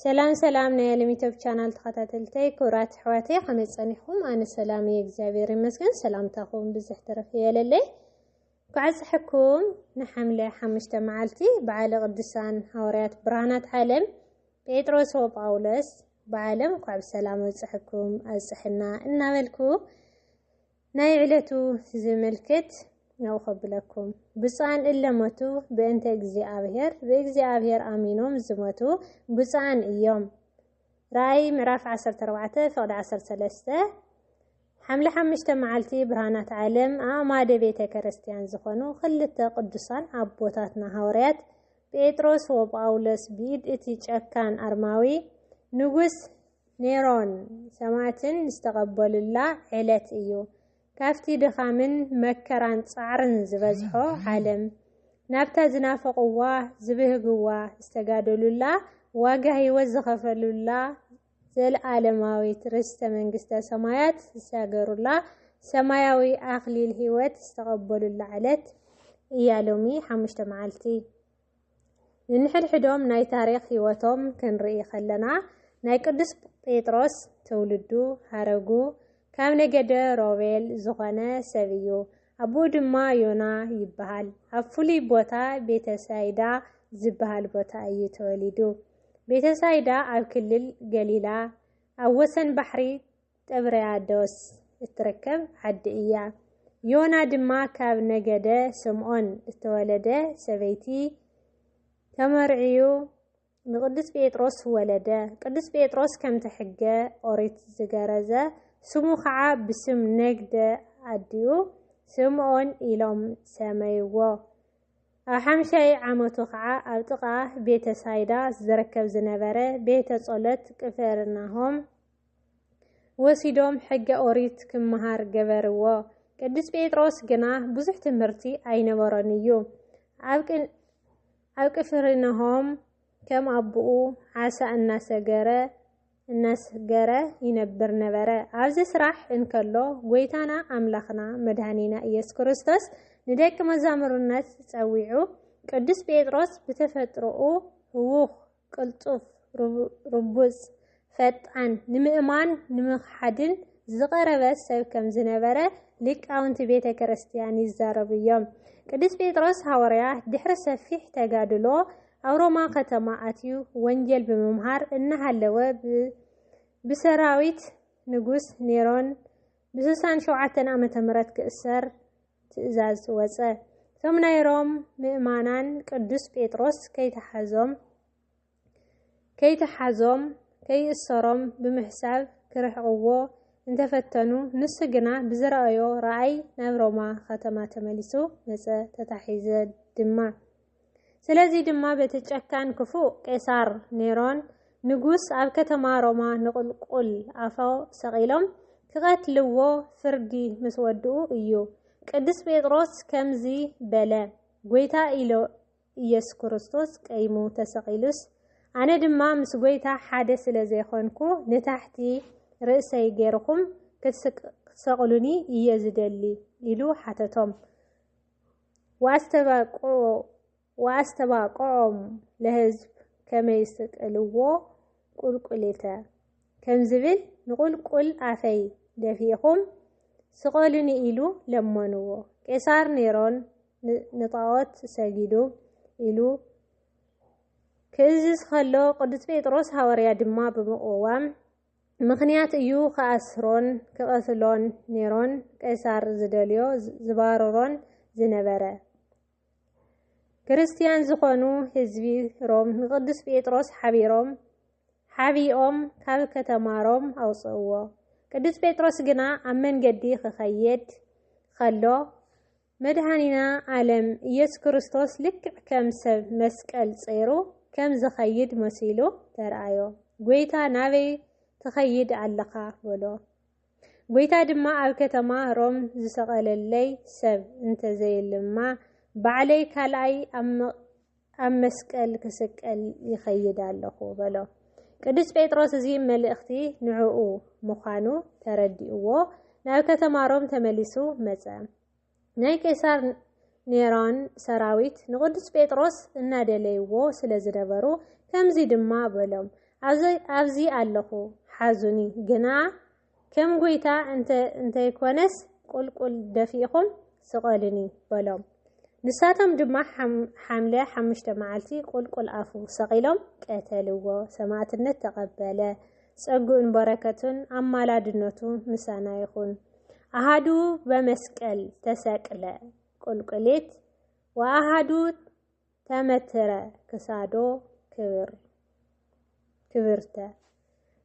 ሰላም ሰላም ናይ ኣለም ዩቱብ ቻናል ተኸታተልተይ ክቡራት ኣሕዋተይ፣ ከመይ ጸኒሕኩም? ኣነ ሰላም እየ እግዚኣብሔር ይመስገን። ሰላምታኹም ብዙሕ ትረፍ ይበለለይ። ኳዕጽሕኩም ንሓምለ ሓሙሽተ መዓልቲ በዓለ ቅዱሳን ሃዋርያት ብርሃናት ዓለም ጴጥሮስ ወጳውሎስ በዓለም ኳዕ ብሰላም ወጽሕኩም ኣብጽሕና እናበልኩ ናይ ዕለቱ ዝምልክት ነው ከብለኩም። ብፁዓን እለሞቱ በእንተ እግዚኣብሔር፣ ብእግዚኣብሔር ኣሚኖም ዝሞቱ ብፁዓን እዮም። ራእይ ምዕራፍ ዓሰርተ ኣርባዕተ ፍቕዲ ዓሰርተ ሰለስተ። ሓምለ ሓሙሽተ መዓልቲ ብርሃናት ዓለም ኣእማደ ቤተ ክርስቲያን ዝኾኑ ክልተ ቅዱሳን ኣቦታትና ሃዋርያት ጴጥሮስ ወጳውሎስ ብኢድ እቲ ጨካን ኣርማዊ ንጉስ ኔሮን ሰማዕትን ዝተቐበሉላ ዕለት እዩ። ካብቲ ድኻምን መከራን ጻዕርን ዝበዝሖ ዓለም ናብታ ዝናፈቕዋ፣ ዝብህግዋ፣ ዝተጋደሉላ፣ ዋጋ ህይወት ዝኸፈሉላ፣ ዘለዓለማዊት ርስተ መንግስተ ሰማያት ዝሳገሩላ፣ ሰማያዊ ኣኽሊል ህይወት ዝተቐበሉላ ዕለት እያ ሎሚ ሓሙሽተ መዓልቲ። ንንሕድሕዶም ናይ ታሪኽ ህይወቶም ክንርኢ ከለና፣ ናይ ቅዱስ ጴጥሮስ ትውልዱ፣ ሃረጉ፣ ካብ ነገደ ሮቤል ዝኾነ ሰብ እዩ። ኣቦኡ ድማ ዮና ይበሃል። ኣብ ፍሉይ ቦታ ቤተሳይዳ ዝበሃል ቦታ እዩ ተወሊዱ። ቤተሳይዳ ኣብ ክልል ገሊላ ኣብ ወሰን ባሕሪ ጥብርያዶስ እትርከብ ዓዲ እያ። ዮና ድማ ካብ ነገደ ስምዖን እተወለደ ሰበይቲ ተመርዕዩ ንቅዱስ ጴጥሮስ ወለደ። ቅዱስ ጴጥሮስ ከምቲ ሕገ ኦሪት ዝገረዘ፣ ስሙ ኸዓ ብስም ነግደ ኣዲኡ ስምዖን ኢሎም ሰመይዎ። ኣብ ሓምሻይ ዓመቱ ኸዓ ኣብ ጥቓ ቤተ ሳይዳ ዝርከብ ዝነበረ ቤተ ጸሎት ቅፍርናሆም ወሲዶም ሕገ ኦሪት ክመሃር ገበርዎ። ቅዱስ ጴጥሮስ ግና ብዙሕ ትምህርቲ ኣይነበሮን እዩ። ኣብ ቅን-፣ ኣብ ቅፍርናሆም ከም ኣቦኡ ዓሳ እናሰገረ፣ እናስገረ ይነብር ነበረ። ኣብዚ ስራሕ እንከሎ፣ ጎይታና ኣምላኽና መድኃኒና ኢየሱስ ክርስቶስ ንደቂ መዛሙርነት ጸዊዑ፣ ቅዱስ ጴጥሮስ ብተፈጥሮኡ ህዉኽ፣ ቅልጡፍ፣ ርቡ-፣ ርቡጽ፣ ፈጣን፣ ንምእማን ንምኽሓድን ዝቐረበ ሰብ ከም ዝነበረ ሊቃውንቲ ቤተ ክርስቲያን ይዛረቡ እዮም። ቅዱስ ጴጥሮስ ሃዋርያ ድሕሪ ሰፊሕ ተጋድሎ ኣብ ሮማ ከተማ ኣትዩ ወንጌል ብምምሃር እናሃለወ ብ-፣ ብሰራዊት ንጉስ ኔሮን ብ ስሳን ሸውዓተን ዓመተ ምህረት ክእሰር ትእዛዝ ወጸ። እቶም ናይ ሮም ምእማናን ቅዱስ ጴጥሮስ ከይተሓዞም፣ ከይተሓዞም፣ ከይእሰሮም ብምሕሳብ ክርሕቕዎ እንተፈተኑ፣ ንሱ ግና ብዝረኣዮ ራእይ ናብ ሮማ ከተማ ተመሊሱ መጸ። ተታሒዘ ድማ። ስለዚ ድማ በቲ ጨካን ክፉእ ቄሳር ኔሮን ንጉስ ኣብ ከተማ ሮማ ንቁልቁል ኣፎ ሰቒሎም ክቐትልዎ ፍርዲ ምስ ወድኡ እዩ። ቅዱስ ጴጥሮስ ከምዚ በለ፣ "ጎይታ ኢሎ ኢየሱስ ክርስቶስ ቀይሙ ተሰቒሉስ፣ ኣነ ድማ ምስ ጎይታ ሓደ ስለ ዘይኮንኩ፣ ንታሕቲ ርእሰይ ገይርኹም ክትስቅ-፣ ክትሰቕሉኒ እየ ዝደሊ" ኢሉ ሓተቶም። ወኣስተባቅዖ-፣ ወኣስተባቅዖም ለህዝብ ከመ ይስቅልዎ ቁልቁሌተ ከም ዝብል፣ ንቁልቁል ኣፈይ ደፊእኹም ስቐሉኒ ኢሉ ለመንዎ። ቄሳር ኔሮን ን-፣ ንጣዖት ሰጊዱ ኢሉ ክእዝዝ ከሎ፣ ቅዱስ ጴጥሮስ ሃዋርያ ድማ ብምቕዋም ምኽንያት እዩ ክኣስሮን ክቐትሎን ኔሮን ቄሳር ዝደልዮ ዝ-፣ ዝባርሮን ዝነበረ። ክርስትያን ዝኾኑ ህዝቢ ሮም ንቅዱስ ጴጥሮስ ሓቢሮም፣ ሓቢኦም ካብ ከተማ ሮም ኣውጽእዎ። ቅዱስ ጴጥሮስ ግና ኣብ መንገዲ ክኸይድ ከሎ፣ መድኃኒና ዓለም ኢየሱስ ክርስቶስ ልክዕ ከም ሰብ መስቀል ጸይሩ ከም ዝኸይድ መሲሉ ተረኣዮ። "ጎይታ፣ ናበይ ትኸይድ ኣለኻ?" በሎ። ጎይታ ድማ፣ "ኣብ ከተማ ሮም ዝሰቐለለይ ሰብ እንተዘየለማ፣ ባዕለይ ካልኣይ ኣብ መ-፣ ኣብ መስቀል ክስቀል ይኸይድ ኣለኹ" በሎ። ቅዱስ ጴጥሮስ እዚ መልእኽቲ ንዕኡ ምዃኑ ተረዲእዎ፣ ናብ ከተማ ሮም ተመሊሱ መጸ። ናይ ቄሳር ኔሮን ሰራዊት ንቅዱስ ጴጥሮስ እናደለይዎ ስለ ዝነበሩ፣ ከምዚ ድማ በሎም፣ ኣብዚ ኣለኹ፣ ሓዙኒ፣ ግና ከም ጐይታ እንተይኮነስ ቁልቁል ደፊእኹም ስቐሉኒ በሎም። ንሳቶም ድማ ሓምለ ሓሙሽተ መዓልቲ ቁልቁል ኣፉ ሰቒሎም ቀተልዎ። ሰማዕትነት ተቐበለ። ጸግኡን በረከቱን ኣማላድነቱ ምሳና ይኹን። ኣሃዱ በመስቀል ተሰቅለ ቁልቁሌት ወኣሃዱ ተመትረ ክሳዶ ክብር ክብርተ።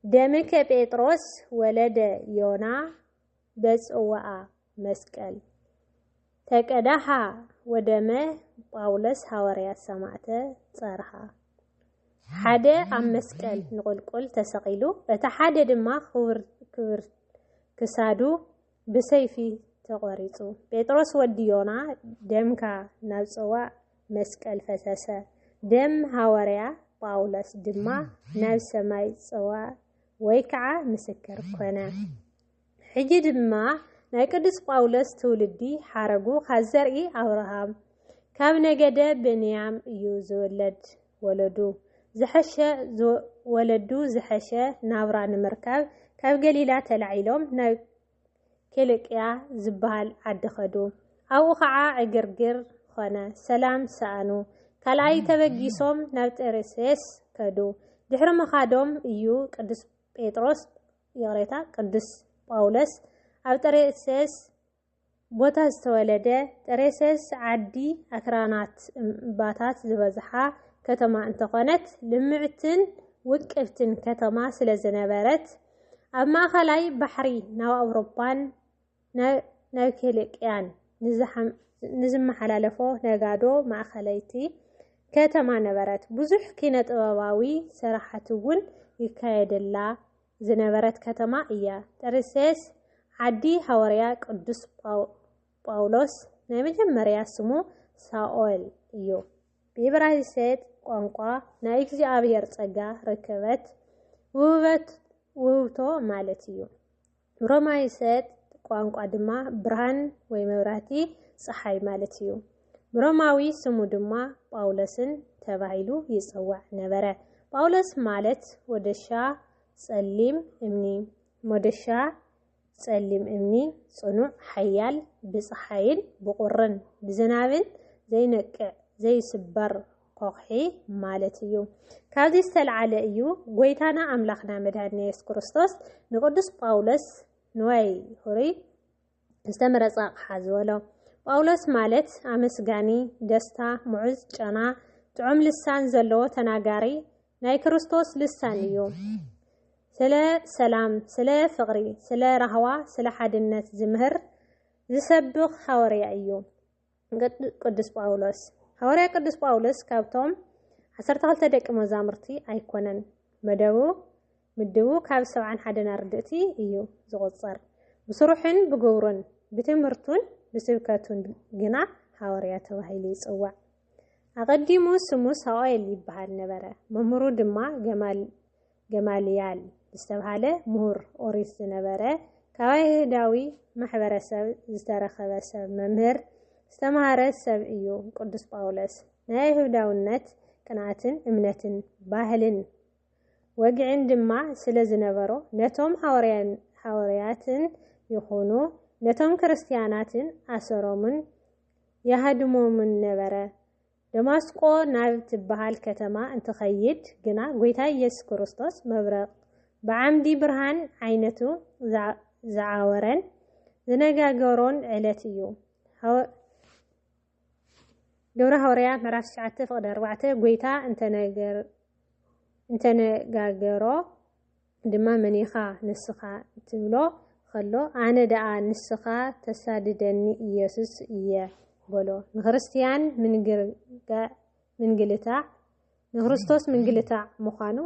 ደምከ ጴጥሮስ ወለደ ዮና በጽዋኣ መስቀል ተቀዳሃ ወደመ ጳውሎስ ሃዋርያ ሰማዕተ ጸርሃ። ሓደ ኣብ መስቀል ንቁልቁል ተሰቒሉ፣ እቲ ሓደ ድማ ክብር ክሳዱ ብሰይፊ ተቖሪጹ። ጴጥሮስ ወዲ ዮና ደምካ ናብ ጽዋእ መስቀል ፈሰሰ። ደም ሃዋርያ ጳውሎስ ድማ ናብ ሰማይ ጽዋእ ወይ ከዓ ምስክር ኮነ። ሕጂ ድማ ናይ ቅዱስ ጳውሎስ ትውልዲ ሓረጉ ካብ ዘርኢ ኣብርሃም ካብ ነገደ ብንያም እዩ ዝውለድ። ወለዱ ዝሐሸ ወለዱ ዝሐሸ ናብራ ንምርካብ ካብ ገሊላ ተላዒሎም ናብ ኬልቅያ ዝበሃል ዓዲ ኸዱ። ኣብኡ ኸዓ ዕግርግር ኾነ፣ ሰላም ሰኣኑ። ካልኣይ ተበጊሶም ናብ ጥርሴስ ከዱ። ድሕሪ ምኻዶም እዩ ቅዱስ ጴጥሮስ፣ ይቕሬታ፣ ቅዱስ ጳውሎስ ኣብ ጥርሴስ ቦታ ዝተወለደ። ጥርሴስ ዓዲ ኣክራናት እምባታት ዝበዝሓ ከተማ እንተኾነት፣ ልምዕትን ውቅብትን ከተማ ስለ ዝነበረት፣ ኣብ ማእኸላይ ባሕሪ ናብ ኣውሮፓን ናብ ኬልቅያን ንዝመሓላለፎ ነጋዶ ማእኸለይቲ ከተማ ነበረት። ብዙሕ ኪነ ጥበባዊ ስራሓት እውን ይካየደላ ዝነበረት ከተማ እያ። ጥርሴስ ዓዲ ሃዋርያ ቅዱስ ጳውሎስ ናይ መጀመርያ ስሙ ሳኦል እዩ። ብኢብራይስጥ ቋንቋ ናይ እግዚኣብሔር ጸጋ ርከበት ውህበት ውህብቶ ማለት እዩ። ብሮማይስጥ ቋንቋ ድማ ብርሃን ወይ መብራህቲ ጸሓይ ማለት እዩ። ብሮማዊ ስሙ ድማ ጳውሎስን ተባሂሉ ይጽዋዕ ነበረ። ጳውሎስ ማለት ወደሻ ጸሊም እምኒ፣ ሞደሻ ጸሊም እምኒ፣ ጽኑዕ፣ ሓያል፣ ብጸሓይን ብቁርን ብዝናብን ዘይነቅዕ ዘይስበር ኮኽሒ ማለት እዩ። ካብዚ ዝተልዓለ እዩ ጎይታና ኣምላኽና መድሃኒና የሱስ ክርስቶስ ንቅዱስ ጳውሎስ ንዋይ ሁሪ ዝተመረጸ ኣቕሓ ዝበሎ። ጳውሎስ ማለት ኣመስጋኒ፣ ደስታ፣ ምዑዝ ጨና፣ ጥዑም ልሳን ዘለዎ ተናጋሪ ናይ ክርስቶስ ልሳን እዩ። ስለ ሰላም፣ ስለ ፍቕሪ፣ ስለ ራህዋ፣ ስለ ሓድነት ዝምህር ዝሰብኽ ሃዋርያ እዩ። ቅዱስ ጳውሎስ ሃዋርያ ቅዱስ ጳውሎስ ካብቶም ዓሰርተ ክልተ ደቂ መዛሙርቲ ኣይኮነን። መደቡ ምድቡ ካብ ሰብዓን ሓደን ኣርድእቲ እዩ ዝቑጸር። ብስሩሕን ብግብሩን ብትምህርቱን ብስብከቱን ግና ሃዋርያ ተባሂሉ ይጽዋዕ። ኣቐዲሙ ስሙ ሳኦል ይበሃል ነበረ። መምህሩ ድማ ገማልያል ዝተብሃለ ምሁር ኦሪት ዝነበረ፣ ካብ ኣይሁዳዊ ማሕበረሰብ ዝተረኸበ ሰብ መምህር ዝተምሃረ ሰብ እዩ። ቅዱስ ጳውሎስ ናይ ኣይሁዳውነት ቅንኣትን እምነትን ባህልን ወግዕን ድማ ስለ ዝነበሮ፣ ነቶም ሃዋርያትን ይኹኑ ነቶም ክርስትያናትን ኣሰሮምን የሃድሞምን ነበረ። ደማስቆ ናብ ትበሃል ከተማ እንትኸይድ ግና፣ ጎይታ ኢየሱስ ክርስቶስ መብረቕ ብዓምዲ ብርሃን ዓይነቱ ዝዓወረን ዝነጋገሮን ዕለት እዩ። ግብረ ሃዋርያ ምዕራፍ ትሽዓተ ፍቕዲ ኣርባዕተ፣ ጎይታ እንተነጋገሮ ድማ፣ መን ኢኻ ንስኻ ትብሎ ከሎ፣ ኣነ ደኣ ንስኻ ተሳድደኒ ኢየሱስ እየ በሎ። ንክርስትያን ምንግልታዕ፣ ንክርስቶስ ምንግልታዕ ምዃኑ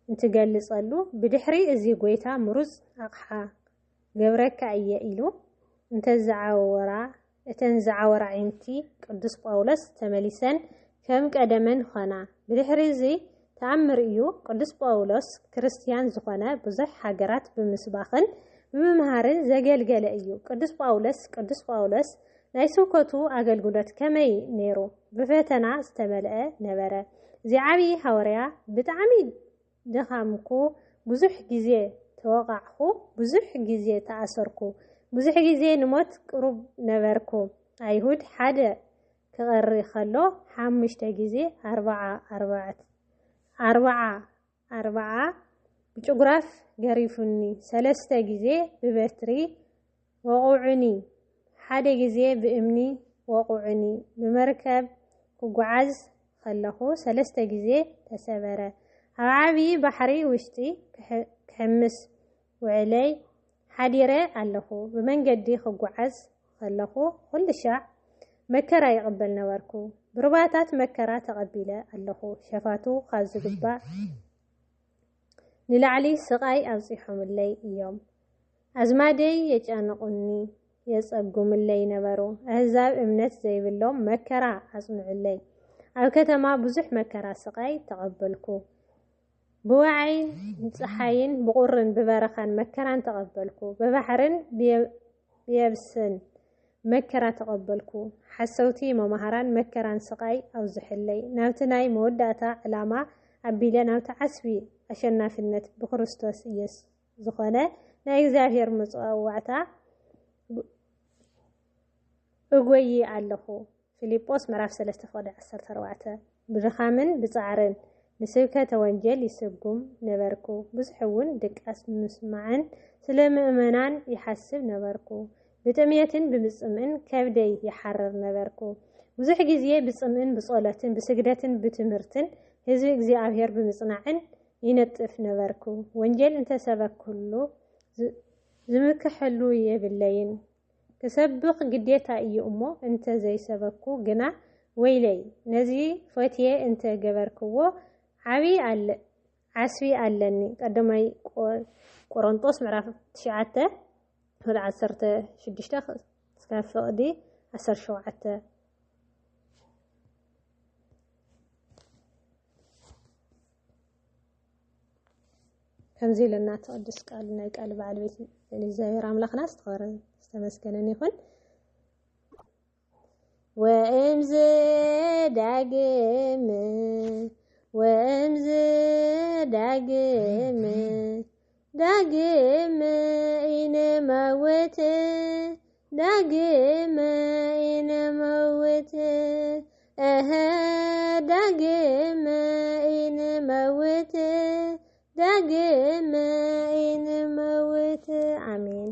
እንትገልጸሉ፣ ብድሕሪ እዚ ጎይታ ምሩጽ ኣቕሓ ገብረካ እየ ኢሉ እንተዘዓወራ፣ እተን ዝዓወራ ኣዒንቲ ቅዱስ ጳውሎስ ተመሊሰን ከም ቀደመን ኾና። ብድሕሪ እዚ ተኣምር እዩ ቅዱስ ጳውሎስ ክርስትያን ዝኾነ ብዙሕ ሃገራት ብምስባኽን ብምምሃርን ዘገልገለ እዩ። ቅዱስ ጳውሎስ ቅዱስ ጳውሎስ ናይ ስብከቱ ኣገልግሎት ከመይ ነይሩ? ብፈተና ዝተመልአ ነበረ። እዚ ዓብዪ ሃዋርያ ብጣዕሚ ደኻምኩ፣ ብዙሕ ግዜ ተወቓዕኹ፣ ብዙሕ ግዜ ተኣሰርኩ፣ ብዙሕ ግዜ ንሞት ቅሩብ ነበርኩ። ኣይሁድ ሓደ ክቐሪ ከሎ ሓሙሽተ ግዜ ኣርብዓ ኣርባዕት ኣርብዓ ኣርብዓ ብጭጉራፍ ገሪፉኒ፣ ሰለስተ ግዜ ብበትሪ ወቑዑኒ፣ ሓደ ግዜ ብእምኒ ወቑዑኒ። ብመርከብ ክጓዓዝ ከለኹ ሰለስተ ግዜ ተሰበረ። ኣብ ዓብዪ ባሕሪ ውሽጢ ክሕ- ክሕምስ ውዕለይ ሓዲረ ኣለኹ። ብመንገዲ ክጓዓዝ ከለኹ ኩሉ ሻዕ መከራ ይቕበል ነበርኩ። ብሩባታት መከራ ተቐቢለ ኣለኹ። ሸፋቱ ካብ ዝግባእ ንላዕሊ ስቓይ ኣብፂሖምለይ እዮም። ኣዝማደይ የጫንቑኒ፣ የጸጉምለይ ነበሩ። ኣህዛብ እምነት ዘይብሎም መከራ ኣጽንዑለይ። ኣብ ከተማ ብዙሕ መከራ ስቓይ ተቐበልኩ። ብወዓይን ጸሓይን ብቑርን ብበረኻን መከራን ተቐበልኩ። ብባሕርን ብየ- ብየብስን መከራ ተቐበልኩ። ሓሰውቲ መማህራን መከራን ስቓይ ኣብዝሕለይ። ናብቲ ናይ መወዳእታ ዕላማ ኣቢለ ናብቲ ዓስቢ ኣሸናፊነት ብክርስቶስ ኢየሱስ ዝኾነ ናይ እግዚኣብሔር መጸዋዕታ እጎይ ኣለኹ። ፊልጶስ ምዕራፍ ሰለስተ ፍቕዲ ዓሰርተ ኣርባዕተ። ብድኻምን ብጻዕርን ንስብከተ ወንጌል ይስጉም ነበርኩ። ብዙሕ እውን ድቃስ ብምስማዕን ስለ ምእመናን ይሓስብ ነበርኩ። ብጥምየትን ብምጽምእን ከብደይ ይሓርር ነበርኩ። ብዙሕ ግዜ ብጽምእን ብጸሎትን ብስግደትን ብትምህርትን ህዝቢ እግዚኣብሔር ብምጽናዕን ይነጥፍ ነበርኩ። ወንጌል እንተሰበክኩሉ ዝ- ዝምክሐሉ የብለይን። ክሰብኽ ግዴታ እዩ እሞ እንተ ዘይሰበኩ ግና ወይለይ። ነዚ ፈትየ እንተ ገበርክዎ ዓቢ ኣለ- ዓስቢ ኣለኒ። ቀዳማይ ቆ- ቆሮንጦስ ምዕራፍ ትሽዓተ ፍቕዲ ዓሰርተ ሽዱሽተ እስካብ ፍቕዲ ዓሰርተ ሸውዓተ። ከምዚ ኢለና እቲ ቅዱስ ቃል ናይ ቃል በዓል ቤት እግዚኣብሔር ኣምላኽና ዝተኸረ ዝተመስገነን ይኹን። ወእምዝ ዳግም ወእምዝ ዳግም ዳግም ኢንመውት ዳግም ኢንመውት እህ ዳግም ኢንመውት ዳግም ኢንመውት። ኣሜን።